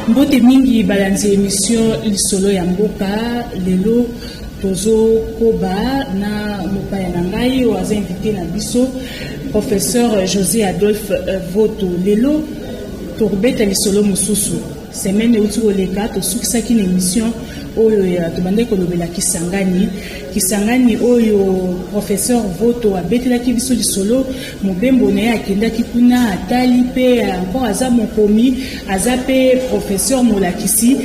Mbote mingi balandi emission Lisolo ya mboka. Lelo tozokoba na mopaya na ngai oyo aza invité na biso, professeur José Adolphe Voto. Lelo tokobeta lisolo mosusu. Semaine euti koleka, tosukisaki na émission oyo ya tobandaki kolobela Kisangani. Kisangani oyo professeur Voto abetelaki biso lisolo mobembo na ye, akendaki kuna, atali mpe encore aza mokomi, aza mpe professeur molakisi.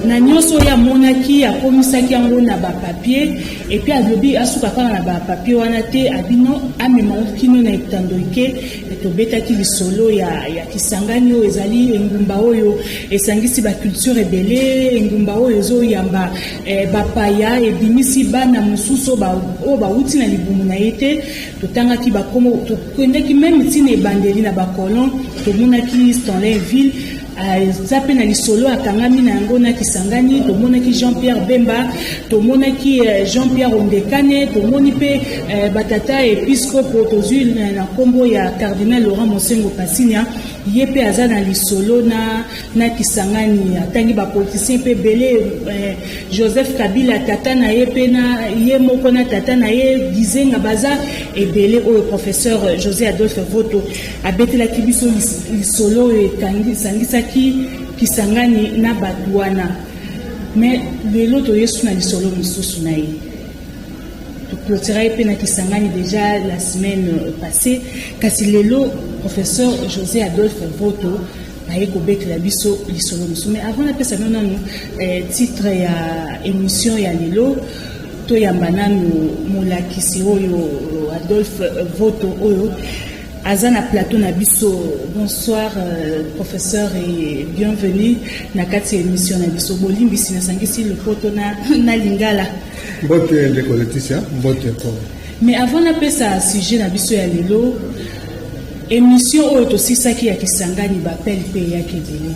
Na nyonso oyo amonaki, akomisaki yango na bapapier. Et puis alobi asuka kaka na bapapier wana te, abino amema kino na etando eke. Tobetaki lisolo ya Kisangani oyo ezali engumba oyo esangisi baculture ebele, engumba oyo ezoyamba bapaya, ebimisi bana mosusu oyo bawuti na libumu na ye te. Totangaki bakomo, tokendaki même ntina ebandeli na bacolon, tomonaki Stanleyville, eza mpe na lisolo akangami na yango na Kisangani. Tomonaki Jean Pierre Bemba, tomonaki Jean Pierre Ondekane, tomoni mpe batata episcopo, tozwi na nkombo ya cardinal Laurent Monsengwo Pasinya, ye mpe aza na lisolo na Kisangani. Atangi bapoliticien mpe ebele, Joseph Kabila, tata na ye mpe na ye moko na tata na ye Gizenga, baza ebele oyo professeur José Adolphe Voto abetelaki biso lisolo oyo esangisaki Kisangani na bato wana. Mais lelo toyesu na lisolo mosusu na ye. Toclôturer ye mpe na Kisangani déjà la semaine passée, kasi lelo professeur José Adolphe Voto aye kobetela biso lisolo mosusu. Mais avant napesa bino nanu titre ya émission ya lelo, toyamba nanu molakisi oyo Adolphe Voto oyo aza na plateau na biso. Bonsoir professeur et bienvenue na kati ya émission na biso. Bolimbisi, nasangisi lopoto na lingala. Mbote ndeko Leticia, mbote po. Mais avant napesa sujet na biso ya lelo, émission oyo tosisaki ya Kisangani, baappel mpe eyaki ebele.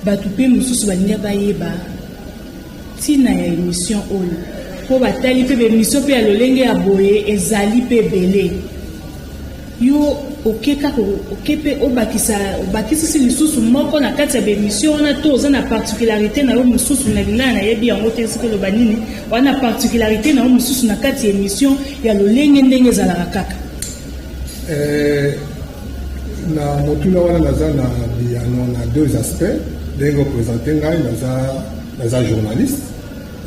Bato mpe mosusu balingi bayeba ntina ya émission oyo, mpo batali mpe baémission mpe ya lolenge ya boye ezali mpe ebele. Yo oke kaka, oke mpe obakisa, obakisisi lisusu moko na kati ya baémission wana, to oza na particularité na yo mosusu? Na lingala nayebi yango te soki oloba nini wana, particularité na yo mosusu na kati ya émission ya lolenge ndenge ezalaka kaka. Na motuna wana, naza na biyano na deux aspects. Ndenge oprésente ngai, naza journaliste,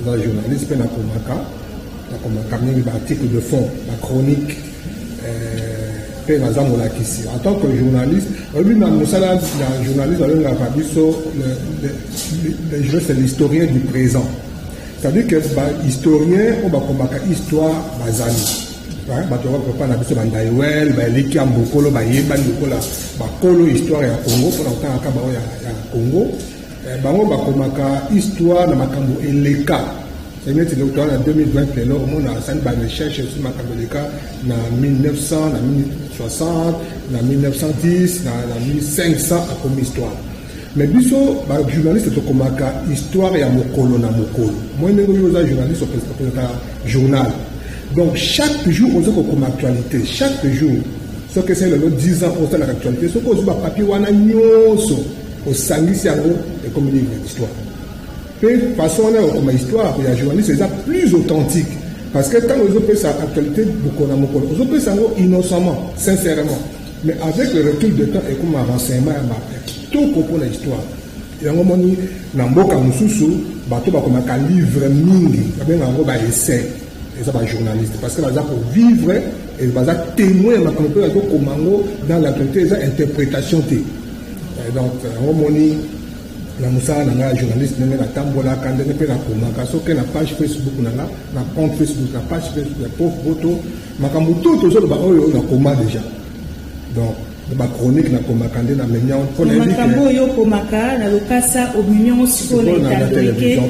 naza journaliste mpe nakomaka mingi baarticle de fond, bachronique, mpe naza molakisi. En tant que journaliste, oyebi, na mosala ya journaliste babengaka biso le, c'est l'historien du présent, c'est-à-dire que bahistorien oyo bakomaka histoire bazali bato bakopa na biso, bandaiwel, baeleki ya mbokolo, bayebani lokola bakolo histoire ya Congo. Mpona kotangaka bango ya Congo, bango bakomaka histoire na makambo eleka. Neti toa na 2020 lelo, omona asali barecherche sur makambo eleka na 1900, na 1060, na 1910, na 1500, akomi histoire. Mais biso bajournaliste tokomaka histoire ya mokolo na mokolo. Moi, ndenge oyo oza journaliste, opresentaka journal, donc chaque jour oza kokoma actualité. Chaque jour, soki esali lelo 10 ans, osalaka actualité. Soki ozwi bapapier wana nyonso, osangisi yango, ekomi livre d'histoire. Mpe façon wana ya kokoma histoire ya journaliste eza plus authentique, parce que ntango ozopesa actualité mokolo na mokolo, ozopesa yango innocemment, sincèrement, mais avec le recul de temps ekoma renseignement ya kitoko mpona histoire. Yango moni na mboka mosusu, bato bakomaka livre mingi, babengaka yango baessai, eza bajournaliste, parce que baza kovivre, baza témoin ya makambo mpe bazokoma yango dans l'actualité, eza interprétation te. Donc yango moni na mosala na ngai ya journaliste, ndenge natambolaka, ndenge mpe nakomaka, soki na page Facebook na nga, na compte Facebook, na page Facebook ya Prof Voto, makambo to tozoloba oyo nakoma déjà, donc bachronique nakomaka nde namemi yango. Mpona makambo oyo okomaka na lokasa, omemi yango sikoyo na etando eke,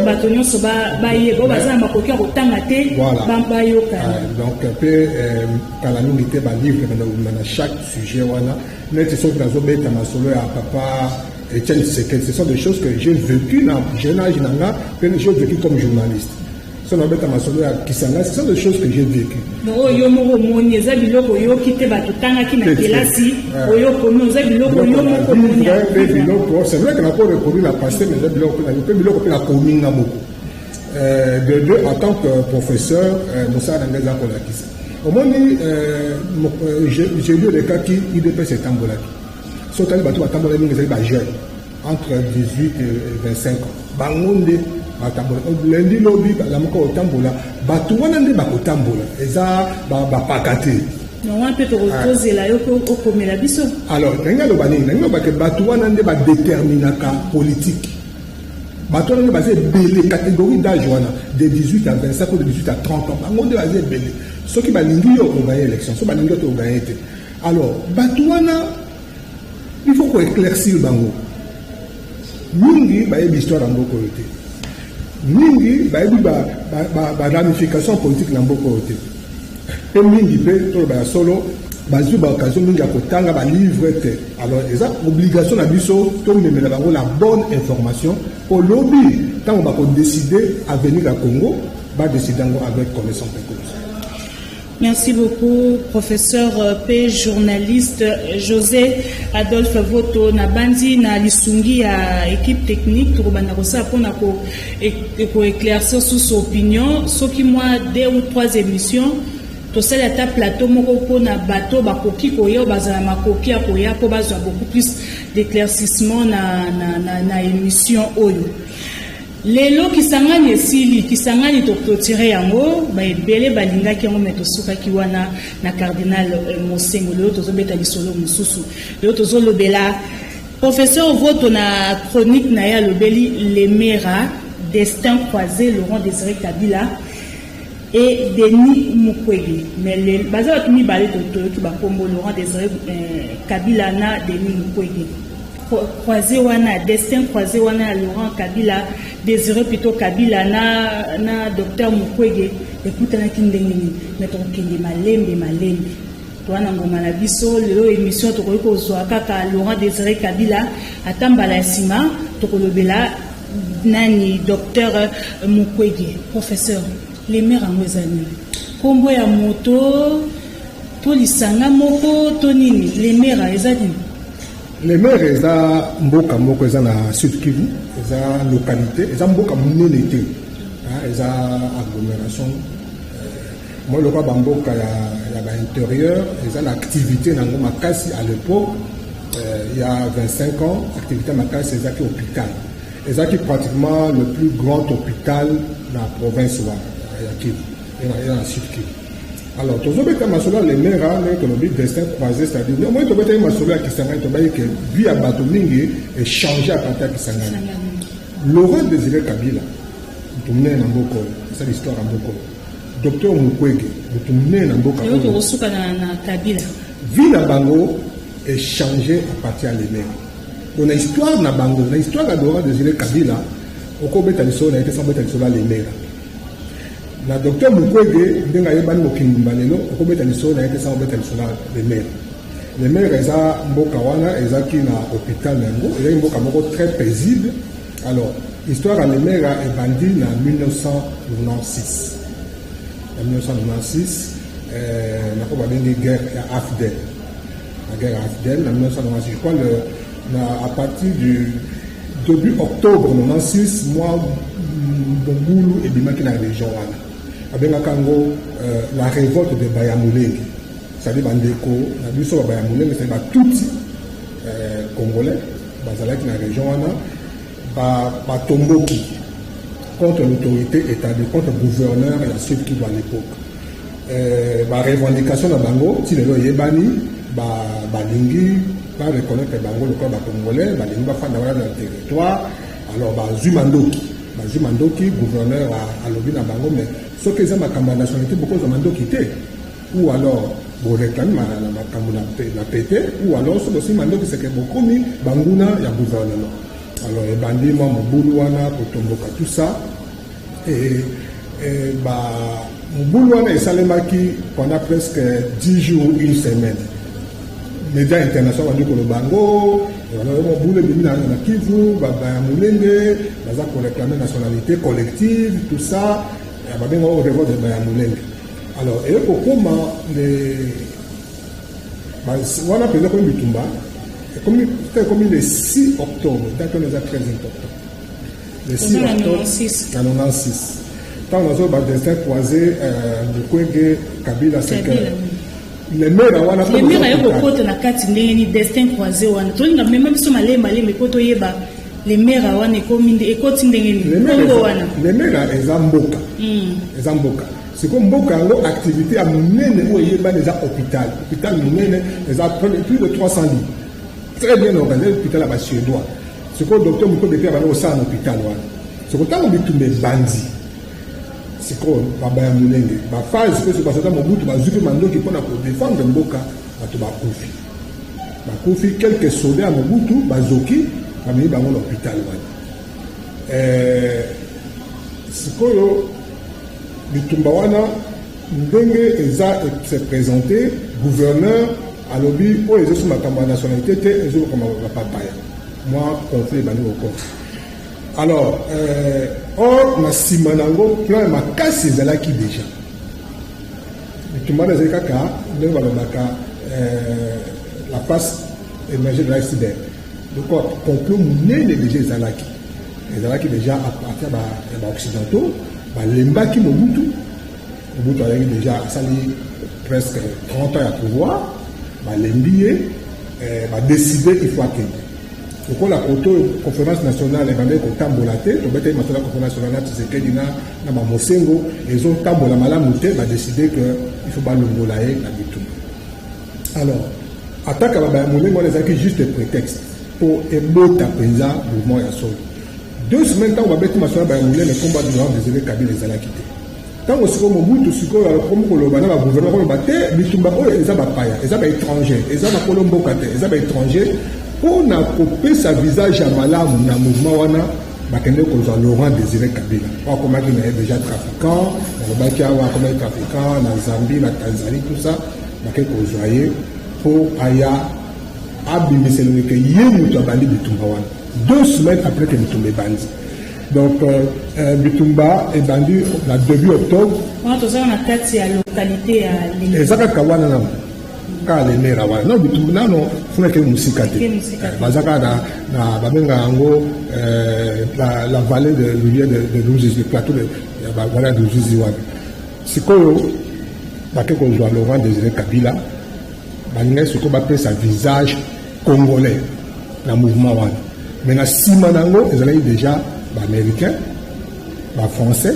bato nyonso bayeba, oyo baza na makoki ya kotanga te bayoka. Donc mpe kala mingi te, balivre banda kobima na chaque sujet wana. Neti soki nazobeta masolo ya papa Etienne Tshisekedi, ce sont des choses que j'ai vécu na jeune âge na nga, mpe j'ai vécu comme journaliste. So nabeta masolo ya Kisangani, ce sont des choses que j'ai vécu. Oyo yo moko omoni, eza biloko oyoki te, bato tangaki na kelasi, oyo okomi, eza biloko yo moko omoni. Mpe biloko, c'est vrai que nako reproduire na passé, mais eza biloko mpe biloko mpe nakomi nga moko. De deux, en tant que professeur, mosala na ngai eza kolakisa. Omoni, jeudi olekaki, UDPS etambolaki. So otali bato batambola mingi, ezali bajeune entre 18 et 25 ans. Bango nde batambola. Lundi lobi balamuka kotambola, bato wana nde bakotambola, eza bapaka te. Wana mpe tokozela yo okomela biso. Alors, ndenge aloba nini, ndenge alobake, bato wana nde badeterminaka politique. Bato wana nde baza ebele, catégorie d'âge wana de 18 à 25 ou de 18 à 30 ans, bango nde baza ebele. Soki balingi yo, oganye élection; soki balingi yo te, oganye te. Alors bato wana, il faut koéclaircir bango. Mingi bayebi histoire ya mboka oyo te, mingi bayebi baramification politique na mboka oyo te, mpe mingi mpe, toloba ya solo, bazwi baoccasion mingi ya kotanga balivre te. Alors eza obligation na biso tomemela bango la bonne information, po lobi ntango bakodécide avenir ya Congo, badécide yango avec connaissance de cause. Merci beaucoup, professeur P, journaliste José Adolphe Voto. Na bandi na lisungi ya équipe technique, tokobanda kosala mpona koéclaircir sous opinion. Soki mwa deux ou trois émissions, tosali ata plateau moko mpona bato bakoki koya, bazala makoki ya koya, mpo bazwa beaucoup plus d'éclaircissement na émission oyo. Lelo Kisangani esili, Kisangani toclôturer yango. Baebele balingaki yango, me tosukaki wana na cardinal Mosengo. Lelo tozobeta lisolo mosusu. Lelo tozolobela, professeur Voto na chronique na ye alobeli Lemera, destin croisé, Laurent Désiré Kabila et Denis Mukwege. Mais baza bato mibale, toyoki bakombo Laurent Désiré Kabila na Denis Mukwege. Croisé wana, destin croisé wana ya Laurent Kabila, Désiré plutôt Kabila na docteur Mukwege, ekutanaki ndenge nini? Me tokokende malembe malembe. Towana ngonga na biso lelo, émission tokoki kozwa kaka Laurent Désiré Kabila. Ata mbala ya nsima tokolobela nani? Docteur Mukwege. Professeur, Lemera yango eza nini? Nkombo ya moto to lisanga moko to nini? Lemera eza nini? Lemera eza mboka moko eza na Sud Kivu, eza localité, eza mboka monene te, eza agglomération mwa lokola bamboka ya baintérieur. Eza na activité nango makasi à l'époque, il y a 25 ans, activité makasi ezalaki hôpital. Ezalaki pratiquement le plus grand hôpital na province wana ya Kivu, eza na Sud Kivu. Alors tozobeta masolo ya Lemera ndenge tolobi destin croisé, c'est-à-dire moi tobetaki masolo ya Kisangani, tobayaki ke vie ya bato mingi échange à partir ya Kisangani. Laurent Désiré Kabila, moto monene na mboka oyo, esala histoire ya mboka oyo. Docteur Mukwege, moto monene na mboka oyo. Tokosuka na Kabila. Vie na bango échange à partir ya Lemera. Donc na histoire na bango, na histoire ya Laurent Désiré Kabila, okobeta lisolo na ye te sans obeta lisolo ya Lemera. Na docteur Mukwege, ndenge ayebani mokili mobimba lelo, okobeta lisolo na ye te sans obeta lisolo ya Lemera. Lemera eza mboka wana ezalaki na hôpital na yango, ezalaki mboka moko très paisible. Alors histoire ya Lemera ebandi na 1996. Na 1996, nako babengi guerre ya AFDL, la guerre ya AFDL na 1996, je crois à partir du début octobre 96, mwa mobulu ebimaki na région wana. Babengaka yango la révolte de Bayamulenge, c'est-à-dire bandeko na biso babayamulenge, c'est-à-dire batutsi congolais bazalaki na région wana, batomboki contre l'autorité établie, contre gouverneur ya Sud Kivu à l'époque. Barevendication na bango ti lelo eyebani: balingi bareconnaître bango lokola bacongolais, balingi bafanda wana na territoire. Alors bazwi mandoki, bazwi mandoki. Gouverneur alobi na bango: mais soki eza makambo ya nationalité, bokozwa mandoki te, ou alors boréclame na makambo na pete, ou alors soki bosimbi mandoki, seke bokomi banguna ya gouvernement. Alors ebandi mwa mobulu wana, kotomboka, tout ça. Et ba mobulu wana esalemaki pendant presque 10 jours ou une semaine. Média international bandi koloba yango: mobulu ebimi na Kivu, ya Mulenge baza koréclame nationalité collective, tout ça. Babenga oyo révolte ya Banyamulenge. Alors eye kokóma wana mpenza, ekomi bitumba, ekomi le 6 octobre. Date wana eza très important, le 6 octobre na 96. Ntango nazoba destin croisé, Mukwege, Kabila, c'est que Lemera wana. Lemera yo kokota na kati ndenge ni destin croisé wana? Tolinga mema biso malembe malembe po toyeba Lemera wana ekoti ndenge nini, nkombo wana. Lemera eza mboka, eza mboka. Sikoyo mboka yango, activité ya monene oyo eyebani eza hôpital. Hôpital monene, eza plus de 300 lits, très bien organisé, hôpital ya Basuédois. Sikoyo docteur Mukwege mpe abandi kosala na hôpital wana. Sikoyo ntango bitumba ebandi, sikoyo Babanyamulenge, baphase mpe soki basoda Mobutu bazwi mpe mandoki mpona kodéfendre mboka, bato bakufi, bakufi. Quelques soldats ya Mobutu bazoki, bamemi bango na hôpital wana. Sikoyo bitumba wana ndenge eza se présente, gouverneur alobi oyo ezosi makambo ya nationalité te, ezokokama bapapaya, mwa conflit ebandi kokota. Alors or na nsima na yango, plan ya makasi ezalaki déjà. Bitumba wana ezali kaka ndenge balobaka la face émergée de l'iceberg. Donc complot monene déjà ezalaki déjà à partir ya Baoccidentaux. Balembaki Mobutu. Mobutu azalaki déjà asali presque 30 ans ya pouvoir, balembi ye, badécider il faut akende. Lokola koto conférence nationale ebandaki kotambola te, tobetaki masolo ya conférence nationale na Tshisekedi na Bamosengo, ezotambola malamu te, badécider que il faut balongola ye na bitumba. Alors ataka Babanyamulenge wana ezalaki juste prétexte mpo ebota mpenza mouvement ya solo. 2 semaines ntango babeti masolo ya Banyamulenge, nkombo ya Laurent Désiré Kabila ezalaki te. Ntango sikoyo Mobutu sikoyo akomi koloba na bagouvernement, koloba te, bitumba oyo eza bapaya, eza baétranger, eza bakolo mboka te, eza baétranger. Mpo na kopesa visage ya malamu na mouvement wana, bakende kozwa Laurent Désiré Kabila oyo akomaki na ye déjà trafiquant. Balobaki awa akomaki trafiquant na Zambie, na Tanzanie, tout ça. Bake kozwa ye mpo aya abimisa elongi ke ye moto abandi bitumba wana, 2 semaines après ke bitumba ebandi. Donc bitumba ebandi na début octobre. Wana tozala na kati ya localité ya Eza kaka wana nano, kaka Lemera wana nano. Bitumba nano funa ekei mosika te, baza kaka na babenga yango la vallée de rivière de Ruzizi, le plateau de ya vallée de Ruzizi wana. Sikoyo bake kozwa Laurent Désiré Kabila, balingaki sikoyo bapesa visage congolais na mouvement wana. Mais na nsima na yango ezalaki déjà Baaméricain, Bafrançais,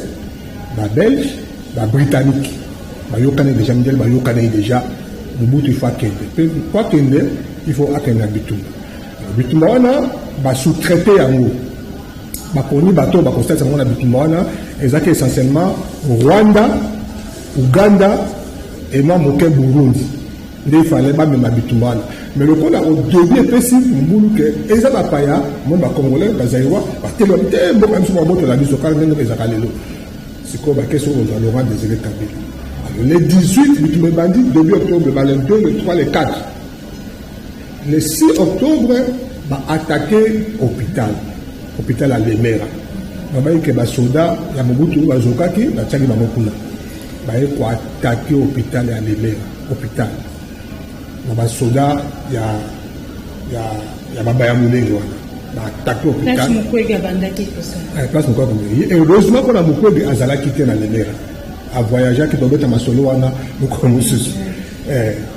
Babelge, Babritannique. Bayokani déjà, mindele bayokani déjà, Mobutu il faut akende, mpe po akende, il faut akende na bitumba. Bitumba wana basous-traité yango, bakoni bato bakosalisa yango na bitumba wana ezalaki essentiellement Rwanda, Uganda et mwa moke Burundi. Nde ifale bamema bitumba wana. Mais lokola au début epesi mbulu ke eza bapaya, mo Bacongolais, Bazaïrois batelemi te, mboka biso babotola biso, kaka ndenge ezalaka lelo. Sikoyo bakesi kozwa Laurent Désiré Kabila. Alors le 18 bitumba ebandi, début octobre, ba le 2, le 3, le 4, le 6 octobre baattaquer hôpital, hôpital ya Lemera. Babai ke basoda ya Mobutu bazokaki, batiaki bango kuna, baye koattaquer hôpital ya Lemera, hôpital na basoda ya Babanyamulenge wana baattaquer hôpital. Mukwege abandaki kosala. Place Mukwege, heureusement mpona Mukwege azalaki te na Lemera, avoyageaki. Tobeta masolo wana mokolo mosusu.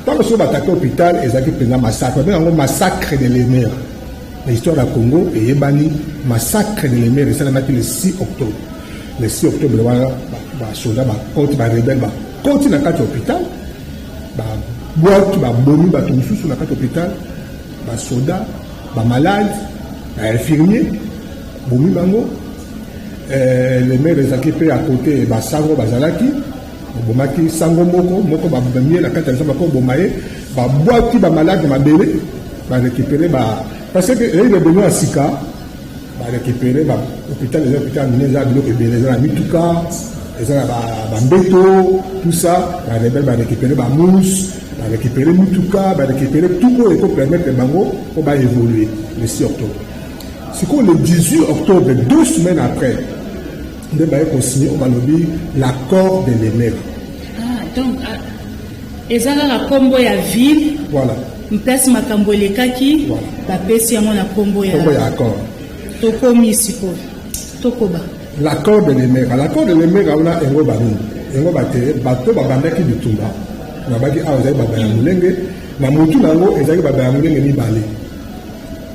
Ntango soki baattaquer hôpital, ezalaki mpenza massacre, babenga yango massacre de Lemera. Na histoire ya Congo eyebani, massacre de Lemera esalamaki le 6 octobre. Le 6 octobre wana, basoda bakoti, barebelles bakoti na kati ya hôpital, babwaki, babomi bato mosusu na kati ya hôpital, basoda, bamalade, bainfirmier, bomi bango. Lemera ezalaki mpe ya kote, basango bazalaki, babomaki sango moko moko, babomie na kati ya nzambe, bakoboma ye, babwaki bamalade mabele, barécupérer ba, parce que ezali rébellion ya sika, barécupérer bahôpital. Eza hôpital minene, eza biloko ebele, eza na mituka, eza na bambeto, tout ça. Barebelles barécupérer bamousse, barécupérer mituka, barécupérer tout oyo ekopermettre bango mpo baévoluer. Le 6 octobre, sikoyo le 18 octobre, 2 semaines après. Nde baye kosigner oyo balobi l'accord de Lemera. Ah, donc ah, eza kaka nkombo ya ville. Voilà. Place makambo elekaki. Voilà. Bapesi yango na nkombo ya nkombo ya accord. Tokomi sikoyo, tokoba. L'accord de Lemera. L'accord de Lemera wana yango banini? Yango bate bato babandaki bitumba nabaki awa ezali babaya molenge na motu na yango ezalaki babaya molenge mibale.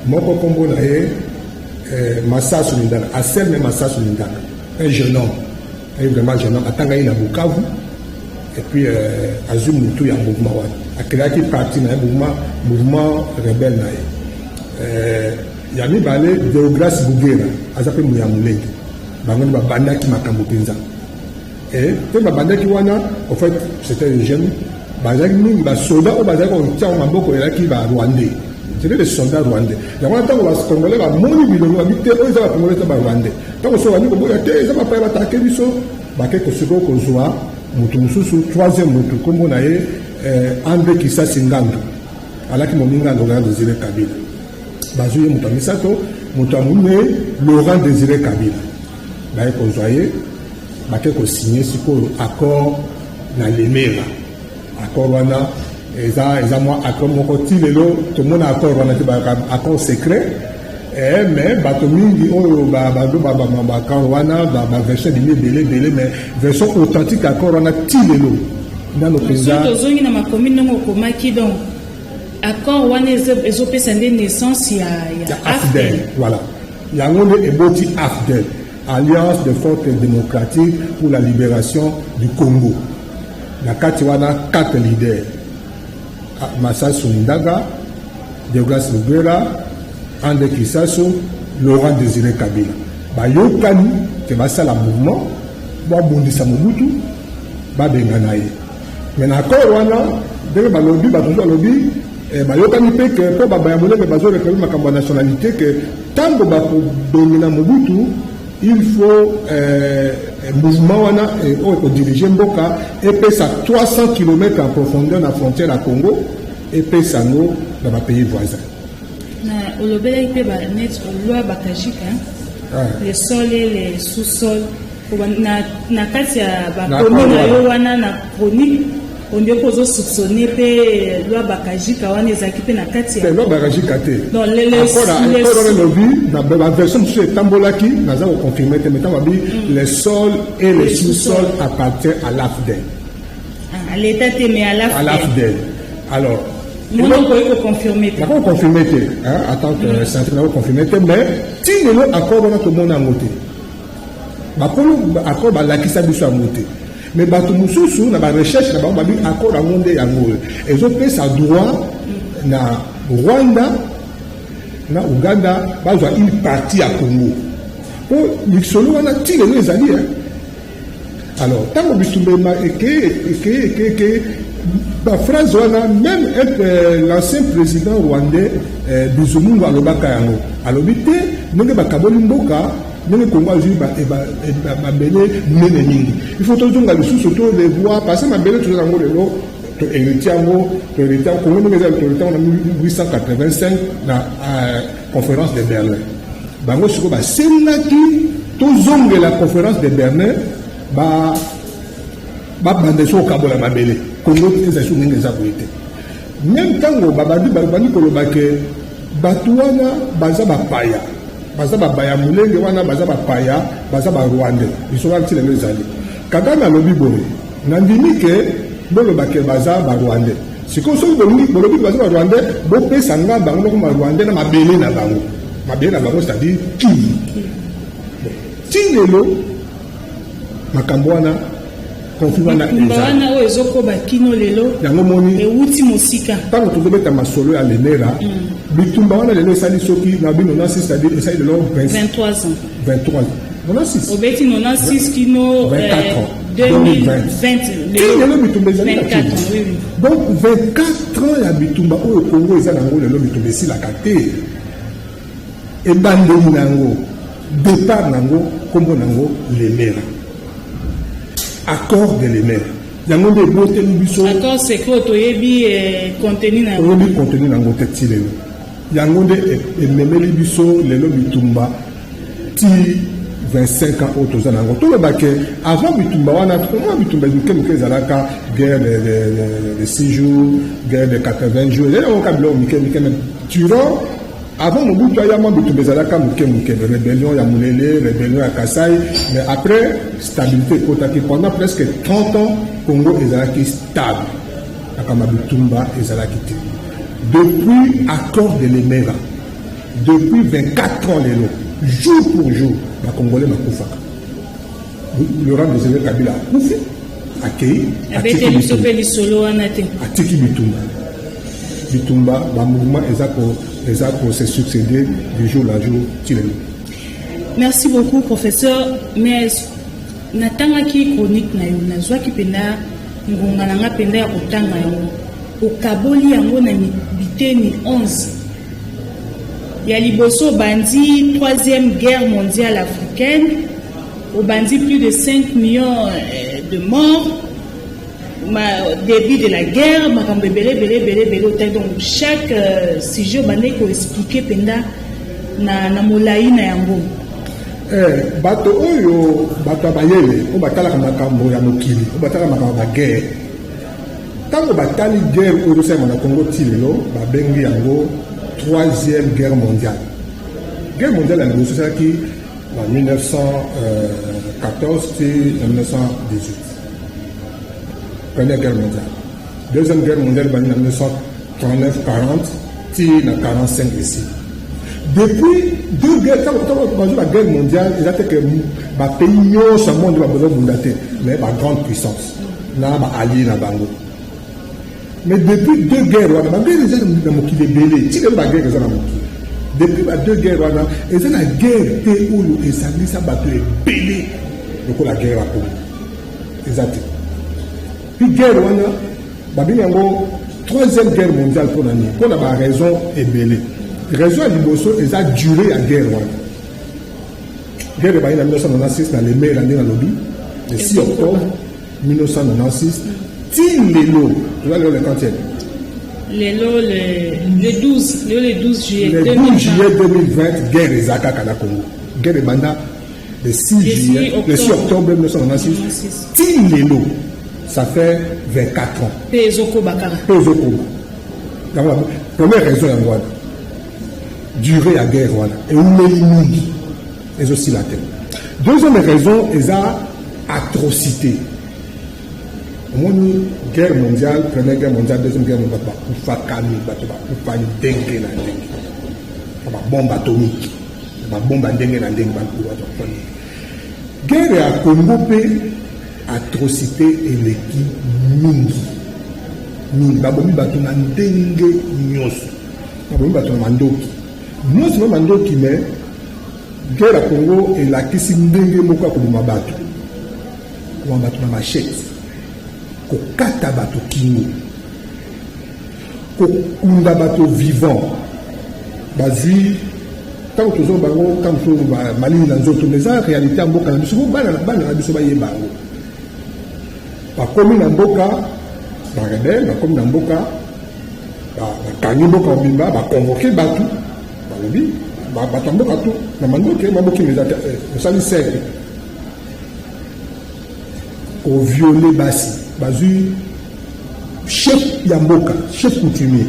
Moko nkombo na ye Masasu Mindaka, Anselme Masasu Mindaka, un jeune homme, un vraiment jeune homme, atangaki na Bukavu et puis azwi motu ya mouvement wana, acréaki parti na ye, mouvement rebelle na ye. Ya mibale Deogras Bugera, aza mpe moya molenge. Bango nde babandaki makambo mpenza. Et mpe babandaki wana, en fait c'était un jeune, bazalaki mingi basoda oyo bazalaki kotia maboko ezalaki ba Rwandais. C'était des soldats rwandais. Yango wana ntango bacongolais bamoni bilongo babi te oyo eza bacongolais eza barwandais. Ntango so bandi koboya te eza bapaya batake biso, bake kosikoyo kozwa motu mosusu, troisième motu, nkombo na ye André Kisasi Ngandu, alaki moninga ya Laurent Désiré Kabila. Bazwi ye moto ya misato, moto ya monei Laurent Désiré Kabila. Baye kozwa ye, bake kosigner sikoyo accord na Lemera. Accord wana eza mwa accord moko ti lelo tomona accord wana te, accord secret. Mais bato mingi oyo ba accord wana, ba version ebimi ebele ebele, mais version authentique accord wana ti lelo nano mpenza. Tozongi na makomi ndenge okomaki, donc accord wana ezopesa nde naissance ya AFDL. Voilà, yango nde eboti AFDL, Alliance de forces démocratiques pour la libération du Congo. Na kati wana quatre leaders: Masasu Ndaga, Deogras Lubera, André Kisasu, Laurent Désiré Kabila. Bayokani ke basala mouvement babundisa Mobutu, babengana ye. Mais na accord wana ndenge balobi, bato mosusu balobi bayokani mpe ke mpo babaya molenge bazoréclamer makambo ya nationalité, ke ntango bakobengana Mobutu, il faut mouvement wana oyo ekodiriger mboka epesa 300 km en profondeur na frontière ya Congo, epesa yango na bapays voisin. Na olobelaki mpe net loi Bakajika, le sol et les sous-sol na kati ya bakomi na yo wana na chronique, ondie mpo ozosoupçonner mpe loi Bakajika wana ezalaki mpe na kati ya loi Bakajika te. Accord wana elobi na baversion mosusu etambolaki, naza koconfirmer te, mais ntango babi les sols et les sous-sols appartient à l'AFDL. À l'État te, mais à l'AFDL. Alors mono okoki koconfirmer te. Nakoconfirmer te en tant que scientifique, nakoconfirmer te, mais ti lelo accord wana tomona yango te. Bakolo accord balakisa biso yango te, mais bato mosusu na barecherche na bango babi accord yango nde yango oyo ezopesa droit na Rwanda na Uganda bazwa une partie ya Congo, mpo lisolo wana ti lelo ezali. Alors ntango bitumba eke eke eke eke, baphrase wana, même l'ancien président rwandais Bizimungu alobaka yango, alobi te ndenge bakaboli mboka, ndenge Kongo azwi mabele monene mingi, il faut tozonga lisusu to revoir, parce que mabele toza yango lelo, tohérité yango, tohérité yango Kongo ndenge eza, tohérité yango na 1885 na conférence de Berlin. Bango sikoyo basengaki tozongela conférence de Berlin, babanda so kokabola mabele. Kongo ezali so ndenge eza boye te. Même ntango babandi bandi koloba ke bato wana baza bapaya, baza babaya molenge wana, baza bapaya, baza barwandais, biso wana ntina lelo ezali. Kagame alobi boye: nandimi ke boloba ke baza barwandais. Sikoyo soki bolobi baza barwandais, bopesa nga bango moko barwandais na mabele na bango, mabele na bango, c'est-à-dire Kivu. Ti lelo makambo wana, conflit wana. Bitumba wana oyo ezokoba kino lelo. Yango moni. Ewuti mosika. Ntango tozobeta masolo ya Lemera, bitumba wana lelo esali soki na bino 96, c'est-à-dire esali lelo 23 ans. 23, 96. Obeti 96 kino 24 ans. 2020. Lelo bitumba ezali na 24 ans, oui. Donc 24 ans ya bitumba oyo Kongo eza nango lelo, bitumba esilaka te. Ebandeli na yango, départ na yango, nkombo na yango Lemera, accord de Lemera, yango nde eboteli biso. Accord secret, toyebi contenu na yango. Toyebi contenu na yango te ti lelo. Yango nde ememeli biso lelo bitumba ti. 25 ans oyo toza na yango. Toloba ke avant bitumba wana, mwa bitumba mike mike ezalaka, guerre de 6 jours, guerre de 80 jours, ezali yango kaka biloko mike mike. Mais durant, avant Mobutu aya, mwa bitumba ezalaka moke moke, rébellion ya Mulele, rébellion ya Kasai. Mais après, stabilité ekotaki. Pendant presque 30 ans, Congo ezalaki stable, makambo ya bitumba ezalaki te. Depuis accord de Lemera, depuis 24 ans, lelo jour pour jour Bacongolais bakufaka. Laurent Désiré Kabila akufi, akei. Abeteli biso mpe lisolo wana te. Atiki bitumba, bitumba, bamouvement eza ko se succéder du jour la jour ti lelo. Merci beaucoup, professeur. Mais natangaki chronique na yo, nazwaki mpenza ngonga na nga mpenza ya kotanga yango. Okaboli yango na biteni 11. Ya liboso, obandi Troisième Guerre mondiale africaine, obandi plus de 5 millions de morts, début de la guerre, makambo ebele ebele ebele ebele otali. Donc chaque sujet, obandaki koexpliquer mpenza na molai na yango. Bato oyo, bato ya bayele oyo batalaka makambo ya mokili, oyo batalaka makambo ya baguerre, ntango batali guerre oyo ezosalema na Congo ti lelo, babengi yango Troisième Guerre mondiale. Guerre mondiale ya liboso esalaki na 1914 ti na 1918, Première Guerre mondiale. Deuxième Guerre mondiale ebandi na 1939 40 ti na 45 ici. Depuis deux guerres, ntango bazwi ba guerre mondiale, eza te ke bapays nyonso ya monde bazobunda te, mais bagrande puissance na baallié na bango. Mais depuis deux guerres wana, baguerre eza na mokili ebele ti lelo, baguerre eza na mokili. Depuis ba deux guerres wana, eza na guerre te oyo esangisa bato ebele lokola guerre ya Congo, eza te. Puis guerre wana, babengi yango Troisième Guerre mondiale mpona nini? Mpona baraison ebele. Raison ya liboso eza durée ya guerre wana. Guerre ebandi na 1996 na Lemera, nde nalobi le 6 octobre 1996, ti lelo. Toza lelo le quantième? Lelo le 12, lelo le 12 juillet. Le 12 juillet 2020, guerre eza kaka na Congo. Guerre ebanda le 6 juillet, le 6 octobre 1996, ti lelo, ça fait 24 ans. Mpe ezokoba kaka. Mpe ezokoba. Yango première raison yango wana, durée ya guerre wana eumeli mingi, ezosila te. Deuxième raison eza atrocité. Omoni, guerre mondiale, Première Guerre mondiale, Deuxième Guerre mondiale, bato bakufaka mingi, bato bakufa ndenge na ndenge, na babombe atomique, na babombe ya ndenge na ndenge, bato bakufa mingi. Guerre ya Congo mpe, atrocité eleki mingi mingi. Babomi bato na ndenge nyonso, babomi bato na mandoki nyonso, na mandoki. Mais guerre ya Congo elakisi ndenge moko ya koboma bato: koboma bato na machette, kokata bato kingo, kokunda bato vivant. Bazwi ntango tozo bango, ntango mosusu malili na nzoto, mais eza réalité ya mboka na biso. Po bana na biso bayeba yango. Bakomi na mboka, barebelles bakomi na mboka, bakangi mboka mobimba, baconvoquer bato, balobi bato ya mboka tu na mandoki, maboki eza te, osali cercle. Kovioler basi, bazwi chef ya mboka, chef coutumier,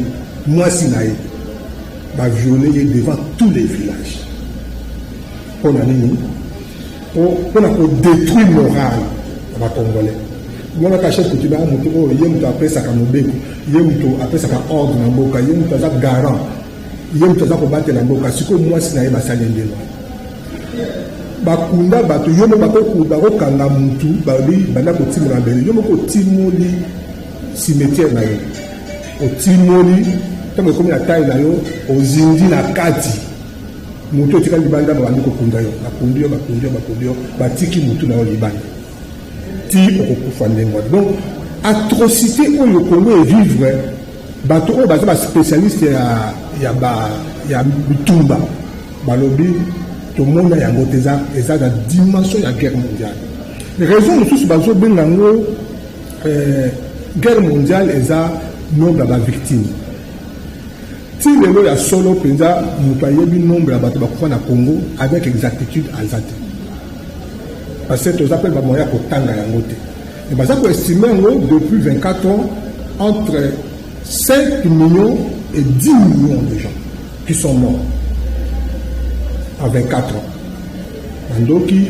mwasi na ye, bavioler ye devant tous les villages. Mpo na nini? Mpona kodétruire morale ya Bacongolais. Monaka chef coutumier aka moto oyo ye moto apesaka mobeko, ye moto apesaka ordre na mboka, ye moto aza garant, ye moto aza kobatela mboka. Sikoyo mwasi na ye, basali ndenge wana, bakunda bato. Yo moko bakokanga mutu, balobi banda kotimola mabele. Yo moko otimoli cimetière na yo, otimoli, ntango ekomi na taille na yo, ozindi na kati, motu otikali libanda, babandi kokunda yo, bakundi yo, bakundi yo, bakundi yo, batiki motu na yo libanda ti okokufa ndenge wana. Donc atrocité oyo Congo evivre, bato oyo baza baspécialiste ya bitumba balobi tomona yango te, eza na dimension ya guerre mondiale. Raison mosusu bazobenga yango guerre mondiale eza nombre ya bavictime. Ti lelo, ya solo mpenza, moto ayebi nombre ya bato bakufa na Congo avec exactitude aza te. Parce que toza mpe bamoyen ya kotanga yango te. Mais baza koestime yango depuis 24 ans entre 5 millions et 10 millions de gens qui sont morts en 24 ans. Na ndoki,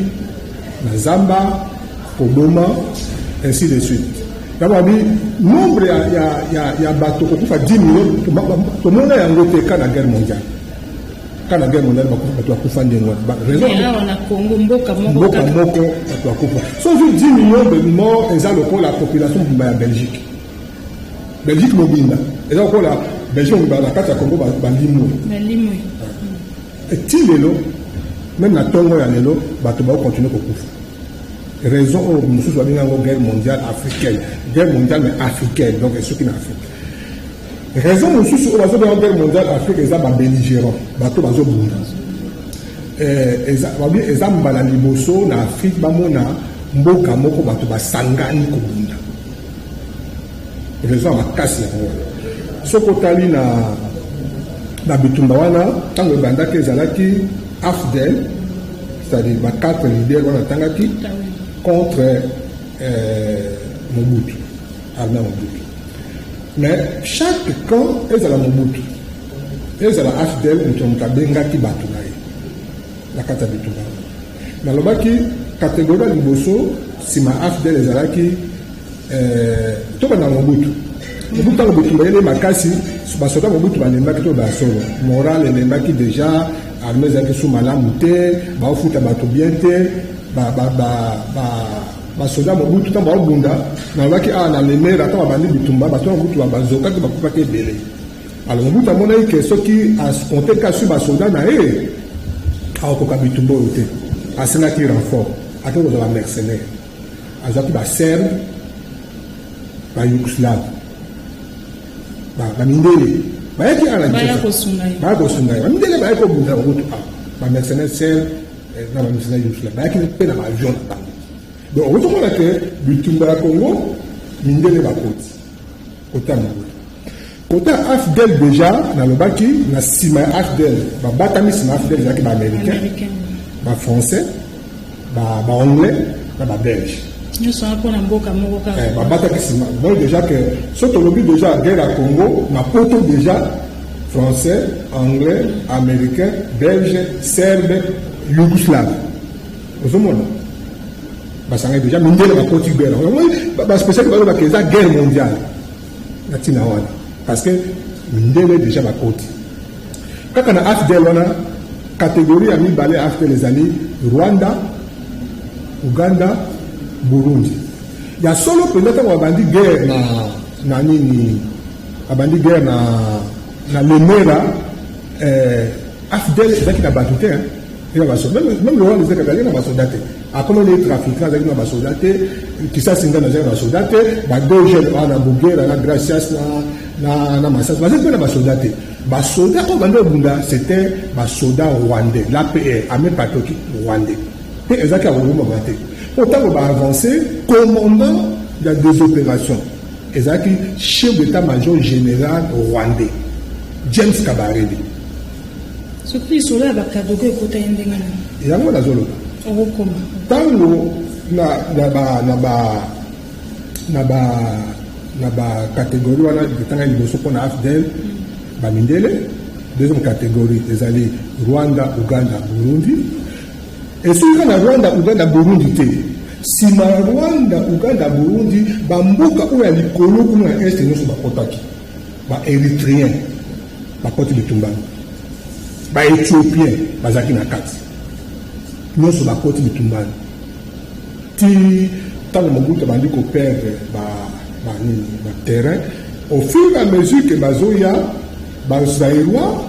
na zamba, koboma, ainsi de suite. Yango babi nombre ya bato kokufa 10 millions, tomona yango te ka na guerre mondiale. Ka na guerre mondiale bato bakufa ndenge wana. Raison awa na Congo, mboka moko, mboka moko bato bakufa. So ozwi 10 millions de morts, eza lokola population mobimba ya Belgique. Belgique mobimba eza lokola Belgique mobimba na kati ya Congo balimwe. Balimwe. Eti lelo, même na ntongo ya lelo, bato bakocontinue kokufa. Raison oyo mosusu babengi yango guerre mondiale africaine, guerre mondiale mais africaine, donc esoki na Afrique. Raison mosusu oyo bazobenga guerre mondiale Afrique eza babelligérant, bato bazobunda. Babi eza mbala liboso na Afrique bamona mboka moko bato basangani kobunda. Raison ya makasi yango wana. Soki otali na bitumba wana, ntango ebandaki, ezalaki AFDL, c'est-à-dire ba quatre leaders wana atangaki, contre Mobutu, armée Mobutu. Mais chaque camp, ezala Mobutu, ezala AFDL, moto na moto abengaki bato na ye na kati ya bitumba wana. Nalobaki catégorie ya liboso nsima AFDL ezalaki tobanda Mobutu. Mobutu, ntango bitumba yele makasi, basoda Mobutu balembaki. To basolo moral elembaki déjà, armée ezalaki su malamu te, baofuta bato bien te. Basoda Mobutu, ntango baobunda, nalobaki awa na Lemera, ntango babandi bitumba, bato ya Mobutu bazokaki, bakufaki ebele. Alors Mobutu amonaki ke soki akonte kasi basoda na ye, akokoka bitumba oyo te. Asengaki renfort, ake kozwa bamercenaire. Azwaki Baserbe, Bayougoslave, bamindele bayaki awa na Baya kosunga ye. Baya kosunga ye. Bamindele bayaki kobunda Mobutu awa, bamercenaire serbe na bamercenaire yougoslave, bayaki mpe na baavion na bango. Donc okozomona ke bitumba ya Congo, mindele bakoti kota Mobutu. Kota AFDL, déjà nalobaki na nsima ya AFDL, babatami nsima ya AFDL ezalaki baaméricain, Américain. bafrançais, baanglais na babelge. Nyonso wana mpona mboka moko kaka. Babataki nsima. Donc déjà que so tolobi déjà guerre ya Congo na poto, déjà français, anglais, américain, belge, serbe, yougoslave, ozomona basangaki déjà mindele bakoti guerre. Baspécialiste balobaka eza guerre mondiale na ntina wana, parce que mindele déjà bakoti. Kaka na AFDL wana, catégorie ya mibale ya AFDL ezali Rwanda, Uganda, Burundi. Ya solo mpenza, ntango babandi guerre na nini, babandi guerre na Lemera, AFDL ezalaki na bato te, hein. Eza basoda, même le Rwanda ezalaki, azalaki na basoda te. Akomeli trafiquant, azalaki na basoda te. Kisasi Nganda azalaki na basoda te. Badeux jeunes wana, Bugera na Gracias na Masasi, bazalaki mpe na basoda te. Basoda oyo bandi obunda, c'était basoda rwandais, l'APR, Armée patriotique rwandais, mpe ezalaki ya kobomama te, mpo ntango baavance, commandant ya des opérations ezalaki chef d'état major général rwandais James Kabarebe. Soki lisolo ya bakadogo ekota ye ndenge nini? Yango nazoloba. Okokoma. Ntango na ba bacatégorie wana etanga liboso mpona AFDL, bamindele, deuxième catégorie ezali Rwanda, Uganda, Burundi. Esoki kaka na Rwanda, Uganda, Burundi te, nsima ya Rwanda, Uganda, Burundi, bamboka oyo ya likolo kuna na Est nyonso bakotaki. Baérythréen bakoti bitumbano, baéthiopien bazalaki na kati, nyonso bakoti bitumbano ti ntango Mobutu abandi koperdre banini, baterrain, au fur et à mesure ke bazoya, Bazaïrois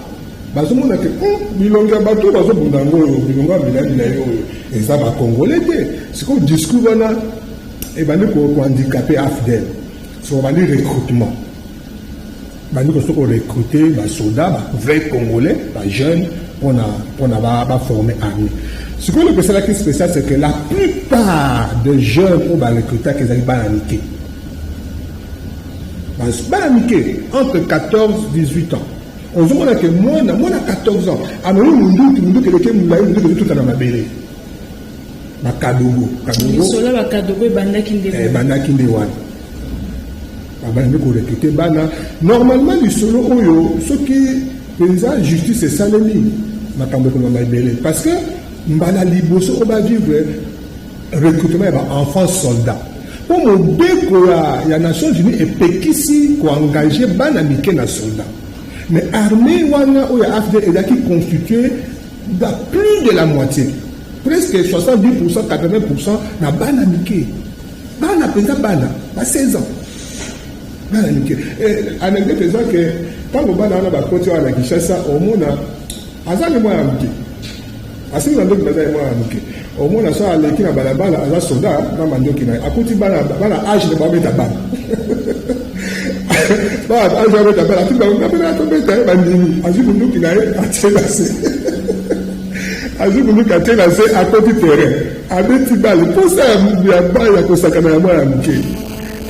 bazomona ke bilongi ya bato oyo bazobunda yango oyo, bilongo ya milai milai oyo, eza bacongolais te. Sikoyo discours wana ebandi kohandicaper AFDL. Siko bandi recrutement, bandi koso korecrute basoda, bavrai congolais, bajeune, mpona baformer armée. Sikoyo eloko esalaki spécial, c'est que la plupart de jeunes oyo barecrutaki ezalaki bana mike, bana mike entre 14 18 ans. Ozomona ke mwana 14 ans amemi munduki, munduki eleki molai, munduki ezotuta na mabele. Bakadogo, Kadogo. Lisolo bakadogo ebandaki nde. Ebandaki nde wana, babandi korecruter bana. Normalement, lisolo oyo, soki mpenza justice esalemi, makambo ekolobama ebele, parce que mbala liboso oyo bavivre recrutement ya baenfant soldat, mpo mobeko ya Nations Unies epekisi koengager bana mike na soldat. Mais armée wana oyo ya AFDL ezalaki constitué de plus de la moitié, presque 70%, 80% na bana mike, bana mpenza, bana ba 16 ans, bana mike. Anecdote eza ke ntango bana wana bakoti wana na Kinshasa, omona aza ni mwana moke, asingi mandoki, baza ye mwana moke, omona so aleki na balabala, aza soda na mandoki na ye, akuti bana, bana âge na babeta, bana bana âge babeta bana, akuti bango napena tobeta ye, bandimi, azwi munduki na ye, atie na se, azwi munduki, atie na se, akoti terrain, abeti bale, mposa ya bale ya kosakana ya mwana moke,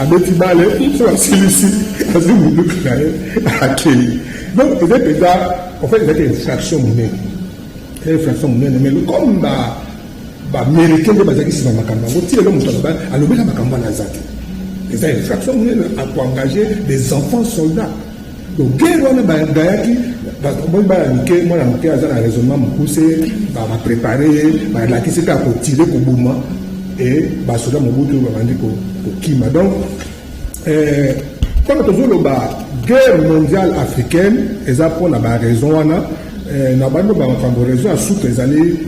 abeti bale, so asilisi, azwi munduki na ye, akei. Donc eza mpenza, en fait, ezalaki infraction monene, infraction monene. Mais comme baaméricain nde bazalaki nsima makambo yango, ti lelo moto alobela makambo wana aza te. Eza infraction monene akoengager des enfants soldats. Donc guerre wana bagayaki moi bana mike, mwana moke aza na raisonnement mokuse, baprépare ye, balakisi kaka kotirer, koboma, e basoda Mobutu babandi kokima. Donc ntango tozoloba guerre mondiale africaine, eza mpona baraison wana. Na bandi makambo, raison ya suka ezali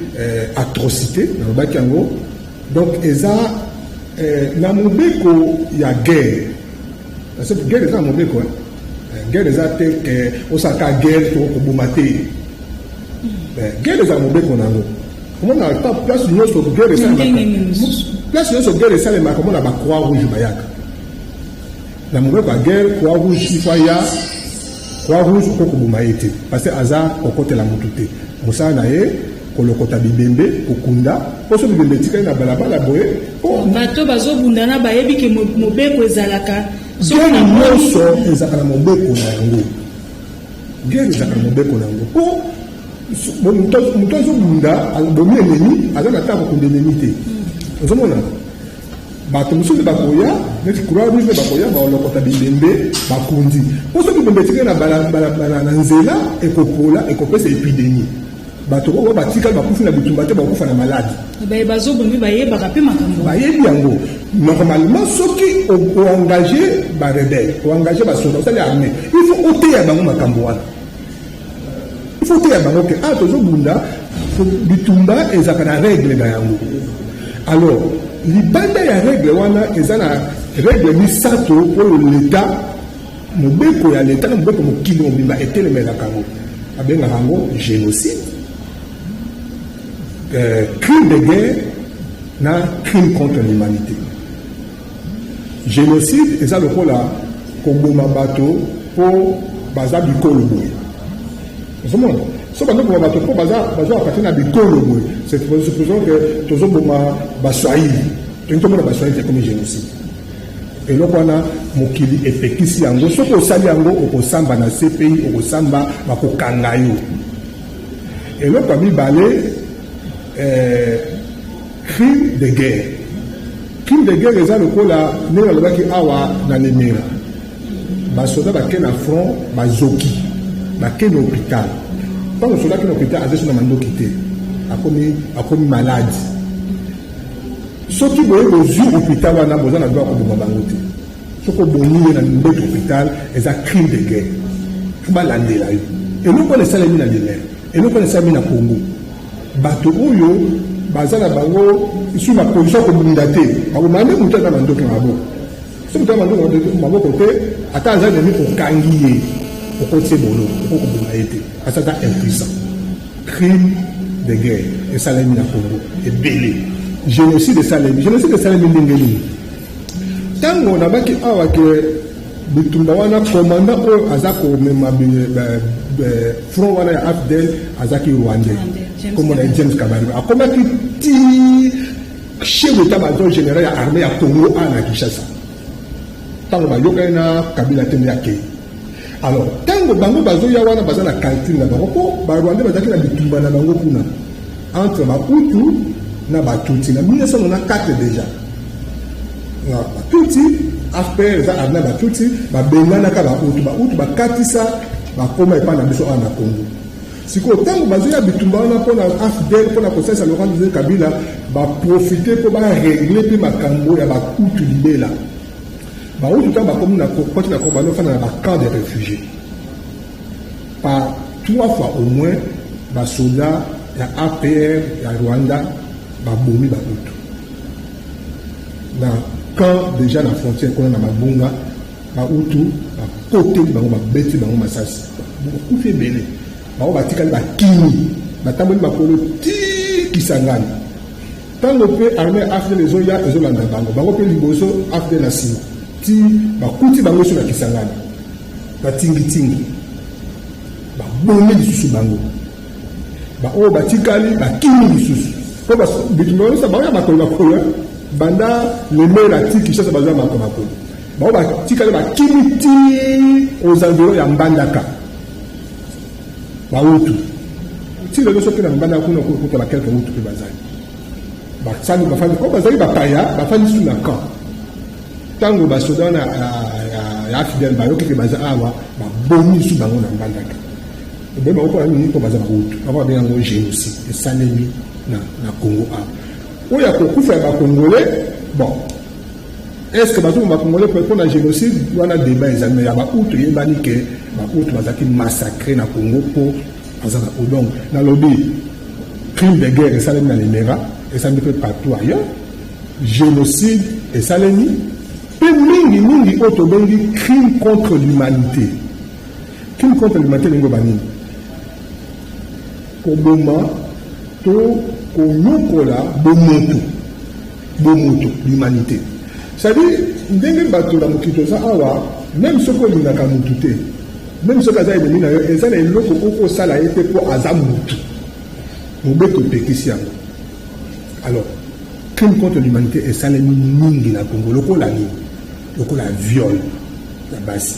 atrocité, nalobaki yango. Donc eza na mobeko ya guerre, parce que guerre eza na mobeko. Guerre eza te ke osalaka guerre to koboma te. Guerre eza na mobeko na yango. Omona ta place nyonso guerre esalemaka, place nyonso guerre esalemaka, omona bacroix rouge bayaka. Na mobeko ya guerre, croix rouge ifo aya. Croix rouge oko koboma ye te, parce que aza kokotela motu te. Mosala na ye kolokota bibembe, kokunda, mpo so bibembe etikali na balabala boye. Bato bazobundana bayebi ke mobeko ezalaka. Guerre nyonso ezalaka na mobeko na yango. Guerre ezalaka na mobeko na yango, mpo moto azobunda, abomi ennemi, aza na ntango kokunda ennemi te. Ozomona bato mosusu bakoya neti croix rouge nde bakoya, balokota bibembe, bakundi, mpo so bibembe etikali na nzela, ekopola, ekopesa épidémie. Bato oyo batikali bakufi na bitumba te, bakufa na maladi. Baye bazobomi bayebaka mpe makambo. Bayebi yango. Normalement, soki oengage barebelle, oengage basoda, osali armée, il faut oteya bango makambo wana. Il faut oteya bango ke ah, tozobunda, bitumba ezalaka na règle na yango. Alors libanda ya règle wana, eza na règle misato oyo leta, mobeko ya leta na mobeko mokili mobimba etelemelaka yango. Abengaka yango génocide, crime de guerre na crime contre l'humanité. Génocide eza lokola koboma bato mpo baza bikolo boye. Ozomona, so bazoboma bato mpo baza appartenir na bikolo boye, supposons que tozoboma Baswahili, tolingi tomona Baswahili te, ekomi génocide. Eloko wana mokili epekisi yango. Soki osali yango, okosamba na CPI, okosamba, bakokanga yo. Eloko ya mibale, crime de guerre. Crime de guerre eza lokola ndenge balobaki awa na Lemera, basoda bake na front, bazoki, bake na hôpital. Ntango soda ake na hôpital, aza so na mandoki te, akomi malade. Soki boye bozwi hôpital wana, boza na droit koboma bango te. Soki obomi ye na mbeto hôpital, eza crime de guerre, fo balandela yo. Eloko wana esalemi na Lemera, eloko wana esalemi na Congo. Bato oyo baza na bango su na position kobunda te, bakoboma nde motu aza mandoki na maboko. So moto aza mandoki na maboko te, ata aza nemi, okangi ye, okoti ye boloko, okokoboma ye te, parce aza impuissant. Crime de guerre esalemi na Congo ebele. Génocide esalemi. Génocide esalemi ndenge nini? Ntango nabaki awa ke bitumba wana, commandant oyo aza komema front wana ya AFDL azalaki rwandais, kombo na ye James Kabarebe. Akomaki ti chef d'état major général ya armée ya Congo a na Kinshasa. Ntango bayokani na Kabila te, nde akei. Alors ntango bango bazoya wana, baza na calcul na bango, mpo barwandais bazalaki na bitumba na bango kuna entre Bahutu. Na Batutsi na 1994 déjà, na Batutsi, AFPR eza armée ya Batutsi, babenganaka Bahutu. Bahutu bakatisa, bakóma epai na biso awa na Congo. Sikoyo ntango bazoya bitumba wana mpona AFDL, mpona kosalisa Laurent Désiré Kabila, baprofite mpo barégler mpe makambo ya Bahutu libela. Bahutu ntango bakomi na koti na Congo, banofanda na bacamp de réfugiés. Par trois fois au moins, basoda ya APR ya Rwanda babomi Bahutu na camp déjà na frontière kuna na Mabunga. Bahutu bakoteli bango, babeti bango masasi, bakufi ebele. Bango batikali, bakimi, batamboli makolo ti Kisangani. Ntango mpe armée AFDL ezoya, ezolanda bango, bango mpe liboso, AFDL na nsima, ti bakuti bango so na Kisangani, batingitingi, babomi lisusu bango. Baoyo batikali bakimi lisusu, mpo bitumba nyonso baoya makolo makolo, banda Lemera ti Kinshasa, bazwa makolo makolo. Bango batikali, bakimi ti aux environs ya Mbandaka. Bahutu ti lelo, soki na Mbandaka kuna okuta baquelques Hutu mpe bazali, basali, bafandi oyo bazali bapaya, bafandi su na camp. Ntango basoda wana ya AFDL bayoki ke baza awa, babomi lisusu bango na Mbandaka. Oboyi bango mpona nini? Mpo baza Bahutu. Bango babenga yango génocide esalemi na Congo awa. Oyo ya kokufa ya Bacongolais, bon, est ce que bazoboma Bacongolais mpona génocide wana? Débat ezali. Mais ya Bahutu eyebani ke Bahutu bazalaki massacre na Congo mpo baza na. Donc nalobi crime de guerre esalemi na Lemera, esalemi mpe partout ailleurs, génocide esalemi mpe mingimingi oyo tobengi crime contre l'humanité. Crime contre l'humanité elingi banini? Koboma to konyokola bomoto, bomoto, l'humanité. C'est-à-dire ndenge bato na mokili toza awa, même soki olingaka motu te, même soki aza ennemi na yo, eza na eloko okosala ye te mpo aza motu, mobeko epekisi yango. Alors crime contre l'humanité esalemi mingi na Congo. Lokola nini? Lokola viol ya basi.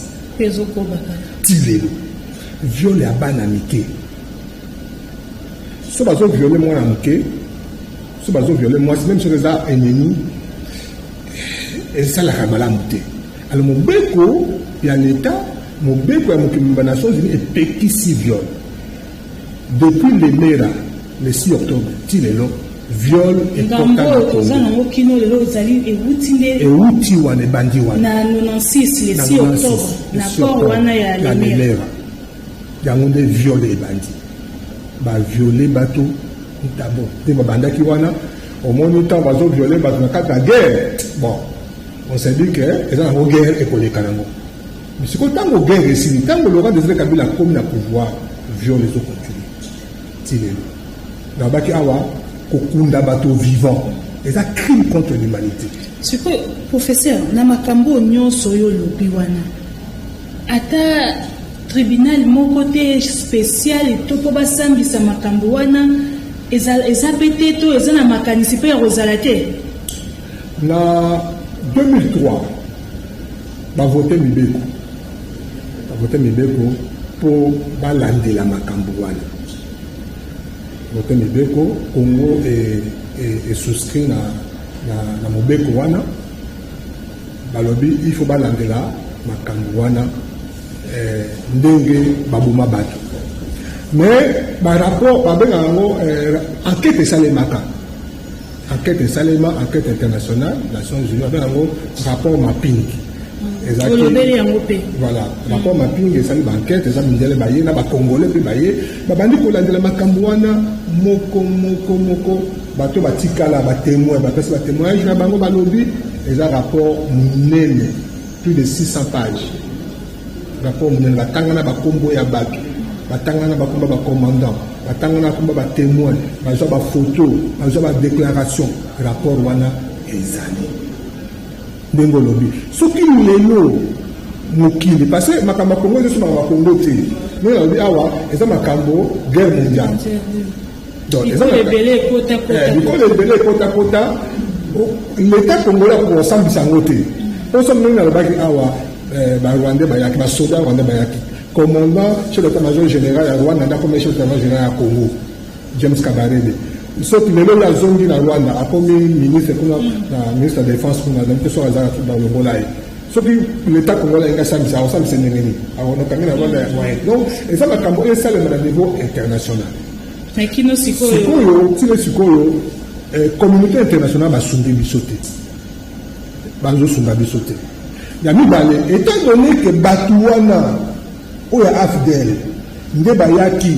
Ti lelo viol ya bana mike. So bazoviole mwana moke, so bazoviole mwasi, même soki eza ennemi, esalaka malamu te. Alors mobeko ya leta, mobeko ya mokili ba Nations Unies epekisi viol depuis Lemera le 6 octobre. Ti lelo viol. Ngambo oyo toza nango kino lelo ezali ewuti nde Ewuti wana, ebandi wana. Na 96, le 6 octobre, na accord wana ya Lemera. Yango nde viol ebandi, baviole bato d'abord nde babandaki wana. Omoni ntango bazoviole bato na kati ya guerre, bon, on s'est dit que eza nango guerre, ekoleka nango. Mais sikoyo ntango guerre esili, ntango Laurent Désiré Kabila akomi na pouvoir, viol ezocontinue ti lelo. Nabaki awa, kokunda bato vivant eza crime contre l'humanité. Sikoyo professeur, na makambo oyo nyonso oyo olobi wana, ata tribunal moko te spécial to mpo basambisa makambo wana eza mpe te, to eza na makanisi mpe ya kozala te? Na 2003 bavote mibeko, bavote mibeko mpo balandela makambo wana. Vote mibeko, Congo esouscrit na mobeko wana. Balobi il faut balandela makambo wana, ndenge baboma bato. Mais barapport babengaka yango enquête esalemaka, enquête esalema, enquête internationale, Nations Unies, babengaka yango rapport mapping. Olobeli yango mpe. Voilà, rapport mapping esali baenquête, eza mindele baye na Bacongolais mpe baye, babandi kolandela makambo wana moko moko moko. Bato batikala batémoin, bapesi batémoignage na bango, balobi. Eza rapport monene, plus de 600 pages, rapport monene. Batanga na bakombo ya bato, batanga na bakombo ya bacommandant, batanga na bakombo ya batémoin, bazwa bafoto, bazwa badéclaration. Rapport wana ezali. Ndenge olobi, soki lelo mokili, parce que makambo ya Kongo ezoso makambo ya Kongo te. Ndenge nalobi awa, eza makambo guerre mondiale. Donc bikolo ebele ekotakota. Bikolo ebele ekotakota. L'état congolais akoka kosambisa yango te. Mpo soki ndenge nalobaki awa, Barwandais bayaki, basoda rwandais bayaki, commandant chef d'état major général ya Rwanda nde akomi chef d'état major général ya Congo, James Kabarebe. Soki lelo oyo azongi na Rwanda, akomi ministre kuna, na ministre ya défense kuna, azali te. Soki aza balongola ye, soki l'état congolais alingi asambisa, akosambisa ndenge nini? Akokangi na Rwanda ya moyen. Donc eza makambo oyo esalema na niveau international. Mais kino sikoyo? Sikoyo, ntina sikoyo, communauté internationale basungi biso te, bazosunga biso te. Ya mibale, étant donné que bato wana oyo ya AFDL nde bayaki,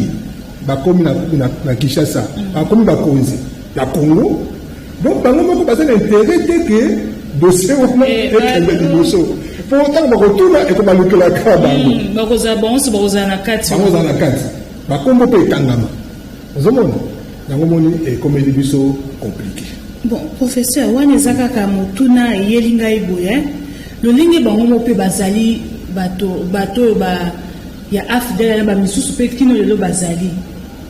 bakomi na Kinshasa, bakomi bakonzi ya Congo, donc bango moko baza na intérêt te que dossier wana ekende liboso, mpo ntango bakotuna, ekobalukelaka bango. Bakozala bango nyonso, bakozala na kati. Bango ozala na kati, bakombo mpe ekangama. Ozomona yango, moni ekomeli biso compliqué. Bon, professeur, wana eza kaka motuna eyeli ngai boye. Lolenge bango mo mpe bazali bato oyo ya AFDL na bamisusu mpe kino lelo bazali,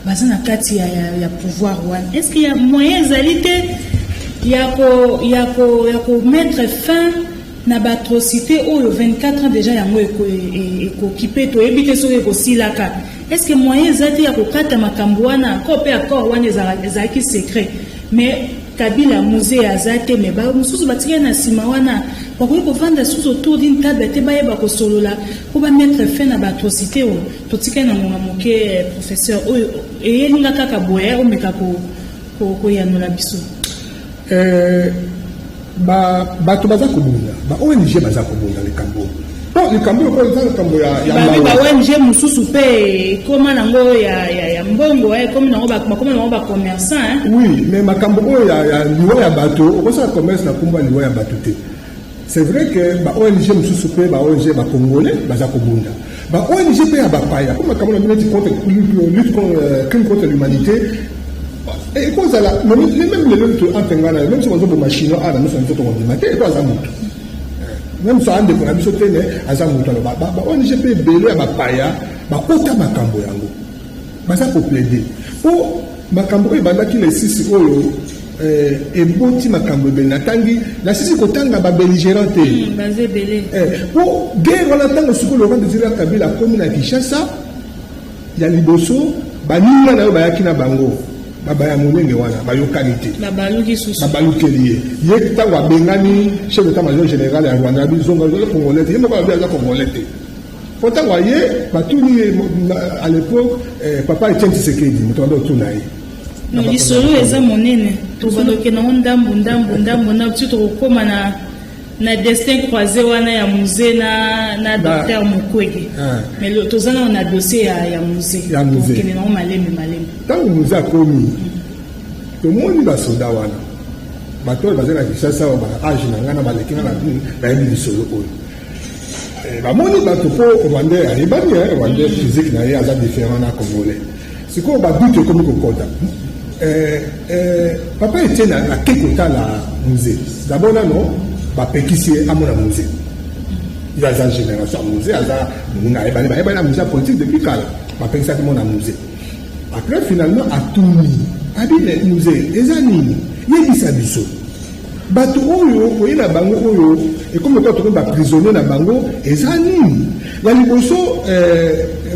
baza na kati ya pouvoir wana, est ce que ya moyen ezali te ya komettre fin na baatrocité oyo? 24 ans déjà yango ekoki mpe toyebi te soki ekosilaka. Est ce que moyen eza te ya kokata makambo wana accord mpe accord wana ezalaki secret, mais Kabila Mzee aza te, mais bamosusu batikali na nsima wana, bakoki kovanda susu autour d'une table te, bayeba kosolola mpo bamettre fin na baatrocité oyo? Totikali na ngonga moke, professeur. Oyo eyelinga kaka boye, omeka koyanola biso. Bato baza kobunda, ba ONG baza kobunda likambo po likambo oyo eza likambo ya ba ONG mosusu mpe ekóma nango ya mbongo, ekómi nango, bakóma nango bacommerçant. Oui, mais makambo oyo ya liwa ya bato, okosala commerce na nkombo ya liwa ya bato te. C'est vrai que ba ONG mosusu mpe, ba ONG bacongolais baza kobunda, ba ONG mpe ya bapaya, po makambo na bino neti contre lutte, crime contre l'humanité, ekozala même lelo entre ngai na yo, même soki bazoboma Chinois awa na miso na biso, tokondima te. Eko aza motu, même so andeko na biso te, ne aza motu. Alo ba ONG mpe ebele ya bapaya bakota makambo yango, baza koplaider mpo makambo oyo ebandaki le 6 oyo eboti makambo ebele. Natangi, nasisi kotanga babelligérant te mpo guerre wana. Ntango sikoyo Laurent Désiré Kabila akomi na Kinshasa, ya liboso baninga na yo bayaki na bango, babaya molenge wana, bayokani te. Babalukeli ye. Ye ntango abengani chef d'état major général ya Rwanda, bizonga, aza congolais te. Ye moko alobi aza congolais te, po ntango aye, batuni ye à l'époque, papa Etienne Tshisekedi, moto banda otuna ye. Lisolo eza monene, tobanda nango ndambu ndambu ndambu ndambu ti tokokóma na destin croisé wana ya Mzee na docteur Mukwege. Mais toza nano na dossier ya Mzee, tokende nango malembe malembe. Ntango Mzee akomi, tomoni basoda wana, bato oyo baza na Kinshasa oyo ba âge na ngai na baleki nga na bayebi lisolo oyo. Bamoni bato, mpo Rwandais ayebani, Rwandais physique na ye aza différent na Congolais. Sikoyo badoute ekomi kokɔta. Papa Etienne ake kotala Mzee. D'abord nano bapekisi ye amona Mzee. Ye aza génération ya Mzee, aza monguna, ayebani, bayebani na Mzee ya politique depuis kala. Bapekisaki mona Mzee. Après, finalement atuni abi: "Mzee, eza nini? Yebisa biso, bato oyo oye na bango oyo ekomi lokola tokomi baprisonnier na bango, eza nini?" Ya liboso,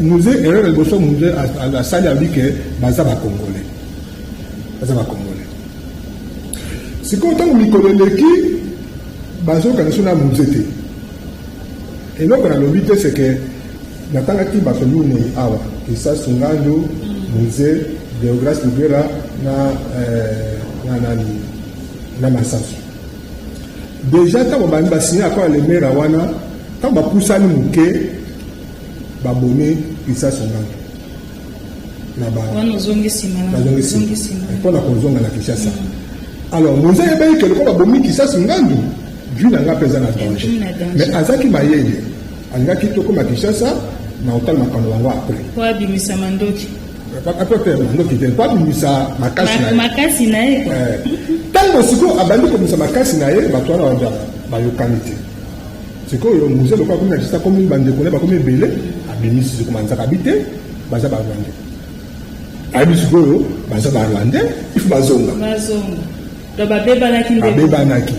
Mzee, erreur ya liboso Mzee asali, abi ke baza bacongolais, baza bacongolais. Sikoyo ntango mikolo eleki, bazokana so na Mzee te. Eloko nalobi te, c'est que natangaki bato minei awa: Kisasu Ngandu, Mzee, Deograce Lugera na nani, na Masasu. Déjà ntango bandi basigner accord ya Lemera wana, ntango bapusani moke, babomi Kisasu Ngandu. Nazongi nsima mpona kozonga na Kinshasa. Alors Mzee ayebaki ke lokola babomi Kisasi Ngandu, vie na nga mpe eza na danger. Mais azalaki mayele, alingaki tokóma Kinshasa na kotala makambo yango après. Po abimisa mandoki. Après te, mandoki te, po abimisa makasi na ye. Makasi na ye. Ntango sikoyo abandi kobimisa makasi na ye, bato wana bayokani te. Sikoyo Mzee lokola akomi na Kinshasa, akomi bandeko na ye bakomi ebele, abimisi sikoyo manzaka, abi te, baza barwandais. Ayebi sikoyo baza barwandais, il faut bazonga. Bazonga, donc babebanaki nde. Babebanaki.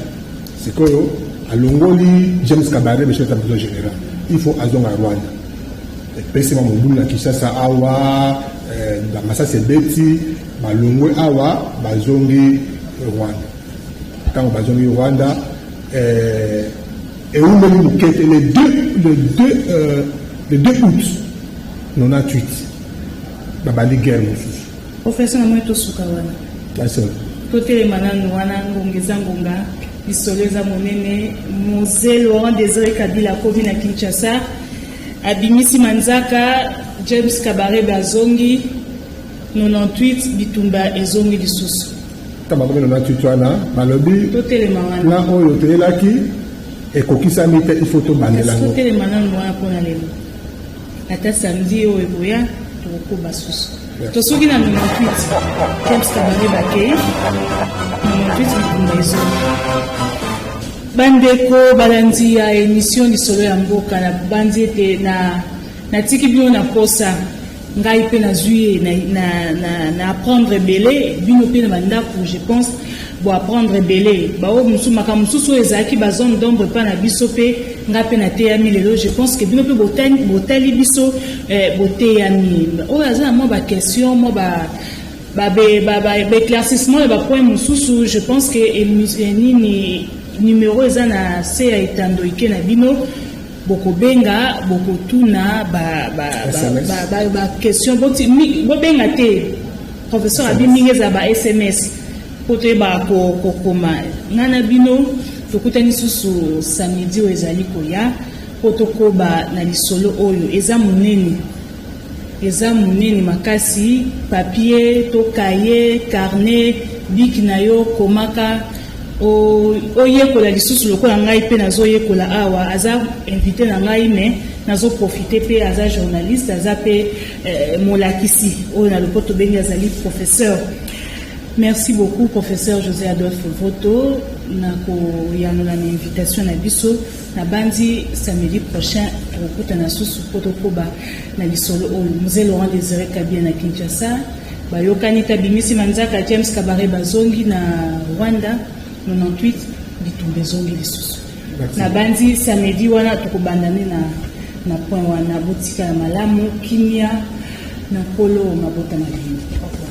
Sikoyo alongoli James Kabarebe, chef d'état-major général, il faut azonga Rwanda. Epesi mwa mobulu na Kinshasa awa, masasi ebeti, balongwe awa bazongi Rwanda. Ntango bazongi Rwanda, ewumeli moke te, le 2 août 98 babandi guerre mosusu. Professeur, na moi tosuka wana. Totelema nanu wana, ngonga eza ngonga, lisolo eza monene. Mzee Laurent Désiré Kabila akomi na Kinshasa, abimisi manzaka, James Kabarebe azongi 98, bitumba ezongi lisusu. Ntango bakomi 98 wana, balobi Totelema wana. Plan oyo toyelaki ekokisami te, il faut tobandela yango. Totelema nanu wana mpona lelo. Ata samedi oyo ekoya, tokokoba susu. Tosoki na 98, James Kabarebe akei 98, bitumba ezongi. Bandeko balandi ya émission Lisolo ya Mboka, na bandi ete na natiki bino na posa. Ngai mpe nazwi ye na apprendre ebele, bino mpe na bandako, je pense boapprendre ebele. Baoyo mosusu, makambo mosusu oyo ezalaki bazone d'ombre epa na biso mpe ngai mpe nateyami lelo. Je pense que bino mpe botali biso, boteyami. Oyo aza na mwa baquestion, mwa ba baéclaircissement ya bapoint mosusu, je pense que nini, numéro eza na se ya etando ike na bino, bokobenga, bokotuna baquestion. Bobenga te, professeur abi mingi ezala ba SMS mpo toyebaka kokoma. Ngai na bino tokutani susu samedi oyo ezali koya mpo tokoba na lisolo oyo. Eza monene, eza monene makasi. Papier to cahier, carnet, bic na yo, komaka, oyekola lisusu lokola ngai mpe nazoyekola awa. Aza invité na ngai, mais nazoprofite mpe. Aza journaliste, aza mpe molakisi oyo na lopoto tobengi azali professeur. Merci beaucoup, professeur José Adolphe Voto, na koyanola na invitation na biso. Nabandi samedi prochain tokokutana susu mpo tokoba na lisolo oyo. Mzee Laurent Désiré Kabila na Kinshasa, bayokani te, abimisi manzaka, James Kabarebe bazongi na Rwanda 98, bitumba ezongi lisusu. Nabandi samedi wana tokobanda nde na point wana. Botikala malamu, kimia na Nkolo, mabota na bino. Au revoir.